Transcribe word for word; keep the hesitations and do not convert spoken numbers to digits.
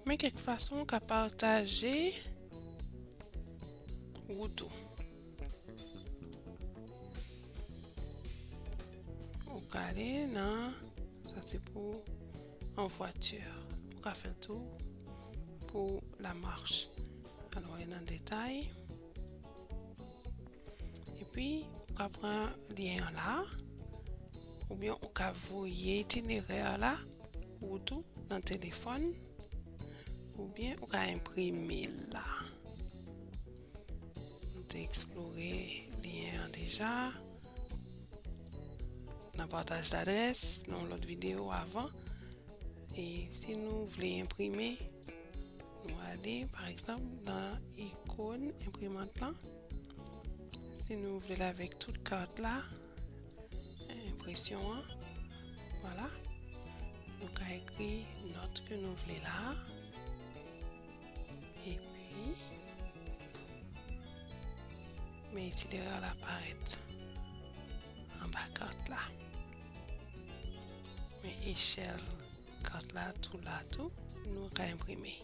Men kèk fason ou ka pataje wout ou. Ou ka ale nan, sa se pou an vwati. Ou ka fè l tou pou lamach. Alò, ale nan detay. Epi, ou ka pran lyen an la, oubyen ou ka voye itinerè a la, wout ou nan telefòn, oubyen ou ka enprime l la. Nou te eksplore lyen an deja nan pataj ladrès, nan yon lòt videyo avan. E si nou vle enprime, nou ale, pa egzanp, nan ikòn enprimant lan. Si nou vle l avèk tout kat la, enpresyon an, vwala. Nou ka ekri nòt ke nou vle la. Epi, men itinerè la parèt anba kat la. Men echèl kat la tou la tou, nou ka enprime.